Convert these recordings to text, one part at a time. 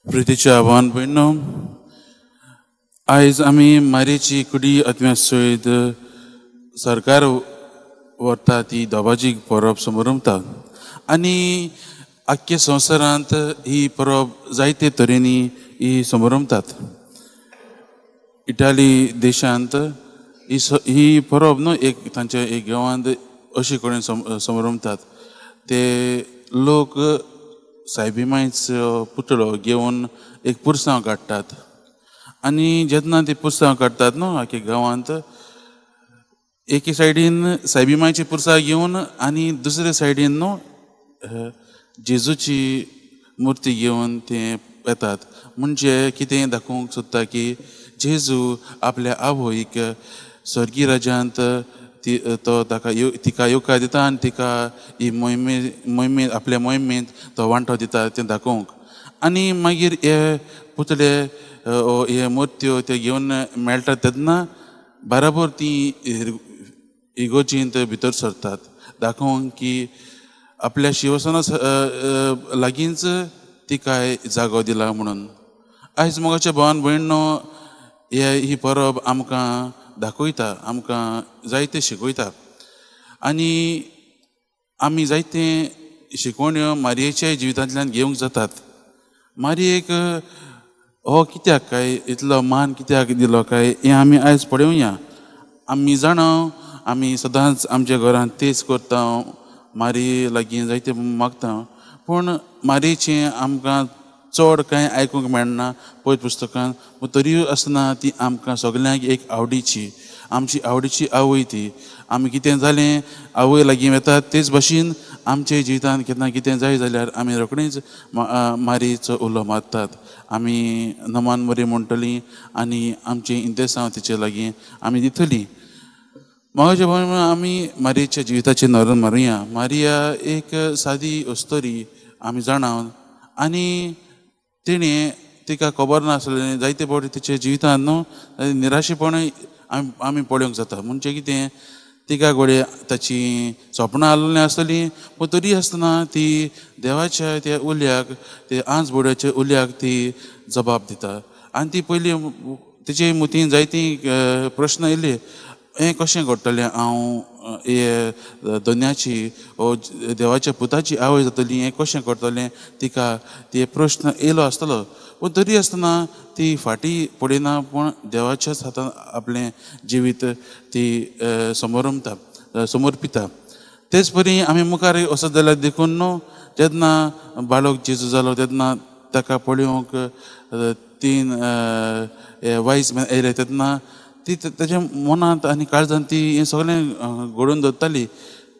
प्रितीचें आव्हान भयणो, आयज आमी मारयेची कुडी आत्म्या सयत सरकार व्हरता ती दोबाजी परब समरमता आनी आख्खे संवसारांत ही परब जायते तरेनी ही समरमतात। इटाली देशांत ही परब न्हू एक तांच्या एक गांवांत अशे कडेन समरमतात। ते लोक सायबी मांयचो पुतळो घेवन एक पुरसांव काडटात आनी जेन्ना ती पुरसांव काडटात न्हू आख्या गांवांत एके सायडीन सायबी मांयची पुरसां घेवन आनी दुसरे सायडीन न्हू जेजूची मुर्ती घेवन ते येतात। म्हणजे कितें दाखोवंक सोदता की जेजू आपल्या आवयक स्वर्गीय राज्यांत ती तो ताका तिका येवकार दिता आनी तिका ही मोहिमे मोहिमे आपल्या मोहिमेंत तो वांटो दिता तें दाखोवंक। आनी मागीर हे पुतळे हे मुर्त्यो ते घेवन मेळटात तेन्ना बराबर ती इगोजींत भितर सरतात दाखोवंक की आपल्या शिवसेना लागींच तिका जागो दिला म्हणून। आयज मोगाच्या भावान भयणो हे ही परब आमकां दाखयता, आमकां जायते शिकयता आनी आमी जायते शिकवण्यो मारयेच्या जिवितांतल्यान घेवंक जातात। मारयेक हो कित्याक काय इतलो मान कित्याक दिलो काय हें आमी आयज पळोवया। आमी जाणा आमी सदांच आमच्या घरांत तेच करता, मारये लागीं जायते मागता, पूण मारयेचें आमकां चड कांय आयकूंक मेळना पयत पुस्तकान, पूण तरीय आसतना ती आमकां सगल्यांक एक आवडीची, आमची आवडीची आवय ती। आमी कितें जालें आवय लागीं वतात तेच भाशेन आमच्या जिवितांत केन्ना कितें जाय जाल्यार आमी रोखडीच मारयेचो उलो मारतात, आमी नमान मरी म्हणटलीं आनी आमचें इंतेसांव तिचे लागीं आमी दितलीं। म्हाका आमी मारयेच्या जिविताचेर नदर मारुया। मारिया एक सादी अस्तोरी आमी जाणा आनी तिणें तिका खबर नासलें जायते फावटी तिच्या जिवितांत न्हू निराशेपण आमी पळोवंक जाता। म्हणजे कितें तिका घडये ताची सपनां आसलेलीं आसतलीं, पूण तरी आसतना ती देवाच्या त्या उल्याक, ते आंज बोड्याच्या उल्याक ती जबाब दिता। आनी ती पयलीं तिचे मुतीन जायतीं प्रश्न येयले, हें कशें घडटलें, हांव हे दोन्याची ओ देवाच्या पुताची आवय जातली, हें कशें करतलें, तिका ते प्रश्न येयलो आसतलो, पूण तरी आसतना ती फाटीं पडिना, पूण देवाच्याच हातान आपलें जिवीत ती समरमता समर्पिता। तेच परी आमी मुखार वचत जाल्यार देखून न्हू जेन्ना बाळक जेजू जालो तेन्ना ताका पळोवंक तीन वायज येयले तेन्ना ती ताच्या मनांत आनी काळजांत ती हें सगळें घडोवन दवरताली।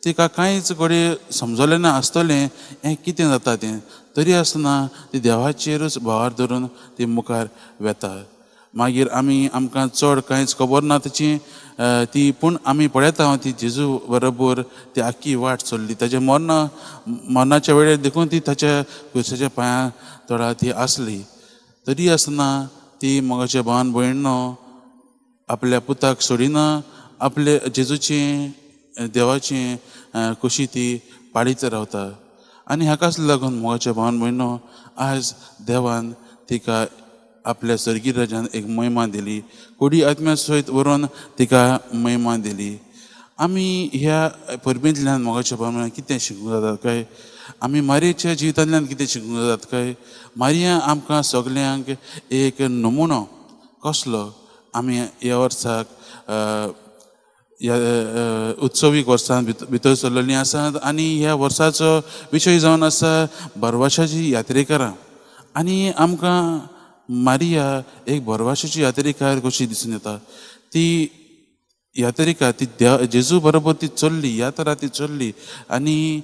तिका कांयच घडये समजलें ना आसतलें हें कितें जाता तें, तरी आसतना ती देवाचेरूच भावार धरून ती मुखार वेता। मागीर आमी आमकां चड कांयच खबर ना तिची ती, पूण आमी पळयता ती जेजू बरोबर ती आख्खी वाट चल्ली। ताच्या मरणाच्या वेळेर देखून ती ताच्या कुर्साच्या पांया तोडा ती आसली, तरी आसतना ती मोगाच्या भावान भयणो आपल्या पुताक सोडिना, आपले जेजूचें देवाचें कुशी ती पाळीत रावता। आनी हाकाच लागून मोगाच्या भावान भयणो आज देवान तिका आपल्या स्वर्गीय राज्यान एक महिमा दिली, कुडी आत्म्या सयत व्हरून तिका महिमा दिली। आमी ह्या परबेंतल्यान मोगाच्या भावान कितें शिकूंक जातात काय, आमी मारयेच्या जिवितांतल्यान कितें शिकूंक जातात काय? मारिया आमकां सगल्यांक एक नमुनो कसलो आमी ह्या वर्साक ह्या उत्सवीक वर्सांत भितर सरलेलीं आसात आनी ह्या वर्साचो विशय जावन आसा भरवशाची यात्रेकरां। आनी आमकां मारिया एक भरवशाची यात्रेकार कशी दिसून येता। ती यात्रेकार ती जेजू बरोबर ती चल्ली, यात्रा ती चल्ली आनी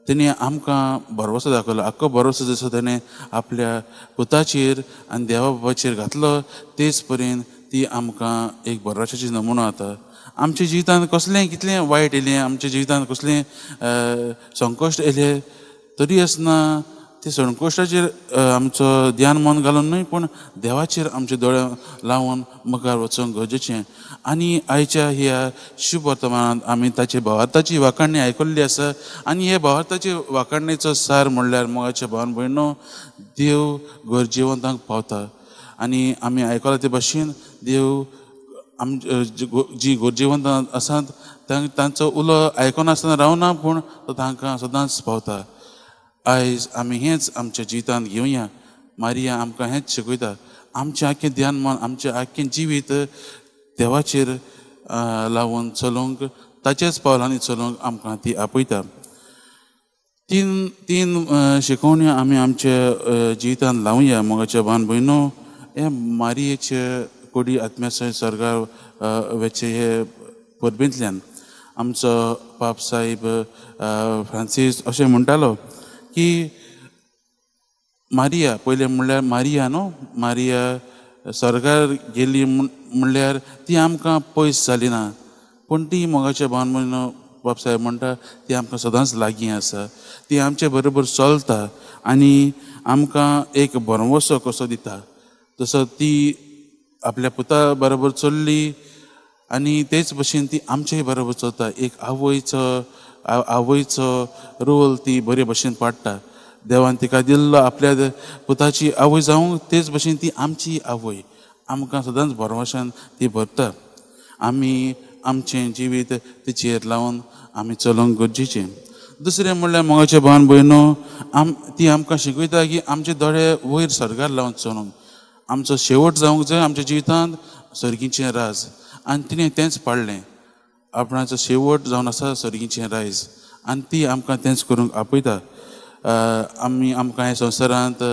तेणें आमकां भरवसो दाखयलो। आख्खो भरवसो जसो तेणें आपल्या पुताचेर आनी देवा बाबाचेर घातलो तेच परेन ती आमकां एक भरवशाची नमुनो जाता। आमच्या जिवितांत कसलें कितलें वायट येयलें, आमच्या जिवितांत कसलें संकश्ट येयलें तरी आसतना ते संकश्टाचेर आमचो ध्यान मन घालून न्हय, पूण देवाचेर आमचे दोळे लावन मुखार वचूंक गरजेचें। आनी आयच्या ह्या शुभ वर्तमानांत आमी ताचे भावार्थाची वाखाणणी आयकल्ली आसा आनी हे भावार्थाची वाखाणणेचो सार म्हणल्यार मोगाच्या भावान भयणो, देव गरजेवंतांक पावता। आनी आमी आयकलां ते भाशेन देव आम जी गरजेवंतां आसात तांचो उलो आयकनासतना रावना, पूण तो तांकां सदांच पावता। आयज आमी हेंच आमच्या जिवितांत घेवया। मारिया आमकां हेंच शिकयता, आमचें आख्खें ध्यान मन, आमचें आख्खें जिवीत देवाचेर लावन चलोवंक, ताचेच पावलांनी चलोवंक आमकां ती आपयता। तीन शिकवण्यो आमी आमच्या जिवितांत लावया। मोगाच्या भान भयणो, हे मारियेचे कोडी आत्म्या सर्गार वेचे हे परबेंतल्यान आमचो पाप साहेब फ्रांसीस अशें म्हणटालो की मारिया पयलें म्हणल्यार मारिया न्हू, मारिया सर्गार गेली म्हणल्यार ती आमकां पयस जाली ना, पूण ती मोगाच्या भावन भयणो बाब साहेब म्हणटा ती आमकां सदांच लागीं आसा, ती आमचे बरोबर चलता आनी आमकां एक भरवंसो कसो दिता। जसो ती आपल्या पुता बरोबर चल्ली आनी तेच भशेन ती आमचेय बरोबर चलता। एक आवयचो रोल ती बरे भशेन पाडटा। देवान तिका दिल्लो आपल्या पुताची आवय जावंक, तेच भशेन ती आमची आवय, आमकां सदांच भरवंशान ती भरता। आमी आमचें जिवीत तिचेर लावन आमी चलोवंक गरजेचें। दुसरें म्हणल्यार मोगाचे भावन भयणो, ती आमकां शिकयता की आमचे दोळे वयर सर्गार लावन चलोवंक, आमचो शेवट जावंक जाय आमच्या जिवितांत सर्गीचें राज। आनी तिणें तेंच पाडलें, आपणाचो शेवट जावन आसा सर्गीचें रायज, आनी ती आमकां तेंच करूंक आपयता। आमी आमकां हे संवसारांत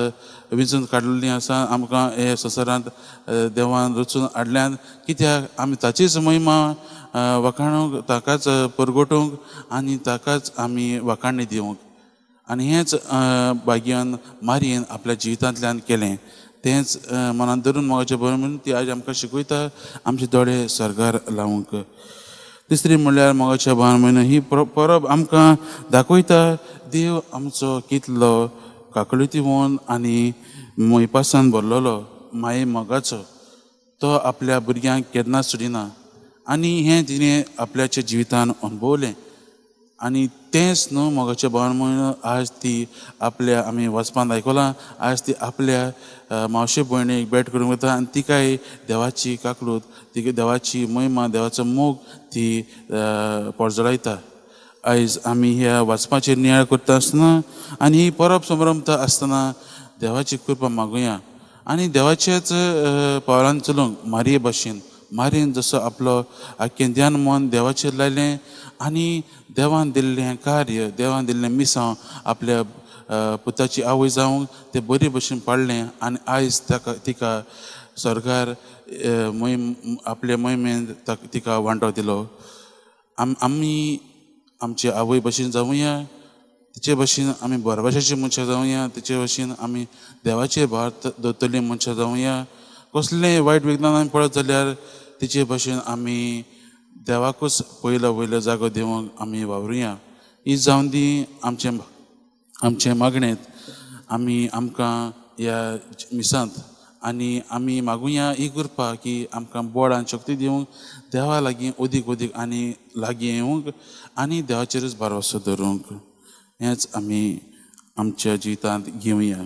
विंचून काडलेली आसा, आमकां हे संवसारांत देवान रचून हाडल्यान कित्याक आमी ताचीच महिमा वाखाणूंक, ताकाच परगटूंक आनी ताकाच आमी वाखाणणी दिवंक। आनी हेंच भाग्यान मारियेन आपल्या जिवितांतल्यान केलें। तेंच मनांत धरून मोगाचें बरें म्हणून ती आयज आमकां शिकयता आमचे दोळे सर्गार लावंक। तिसरी म्हणल्यार मोगाच्या भावन भयणो, ही परब आमकां दाखयता देव आमचो कितलो काकळुतीवन आनी मोयपासान भरलेलो माये मोगाचो, तो आपल्या भुरग्यांक केन्नाच सोडिना। आनी हें तिणें आपल्याच्या जिवितान अणभवलें आनी तेंच न्हू मोगाच्या भावन भयणो, आज ती आपल्या आमी वाचपांत आयकलां, आज ती आपल्या मावशे भयणीक भेट करूंक वता आनी तिकाय देवाची काकळूत, तिका देवाची महिमा, देवाचो मोग ती परजळायता। आयज आमी ह्या वाचपाचेर नियाळ करता आसतना आनी ही परब संभ्रमता आसतना देवाची कृपा मागुया आनी देवाच्याच पावलान चलोवंक मारिये भशेन, मारियेन जसो आपलो आख्खें ध्यान मन देवाचेर लायलें आनी देवान दिल्लें कार्य, देवान दिल्लें मिसांव आपल्या पुताची आवय जावंक तें बरे भशेन पाडलें आनी आयज ताका तिका सर्गार मोहीम आपल्या मोहिमेन तिका वांटो दिलो। आमी आमचे आवय भशेन जावया, तिचे भशेन आमी बरभाशेची मनशां जावया, तिचे भशेन आमी देवाचेर भार दवरतलीं मनशां जावया। कसलेंय वायट विघ्नान आमी पळत जाल्यार तिचे भशेन आमी देवाकूच पयलो वयलो जागो दिवंक आमी वावरुया। ही जावन दी आमचें मागणेंत आमी आमकां ह्या मिसांत आनी आमी मागुया ही कृपा की आमकां बळ आनी शक्ती दिवंक देवा लागीं अदीक अदीक आनी लागीं येवंक आनी देवाचेरूच भरवंसो दवरूंक। हेंच आमी आमच्या जिवितांत घेवया।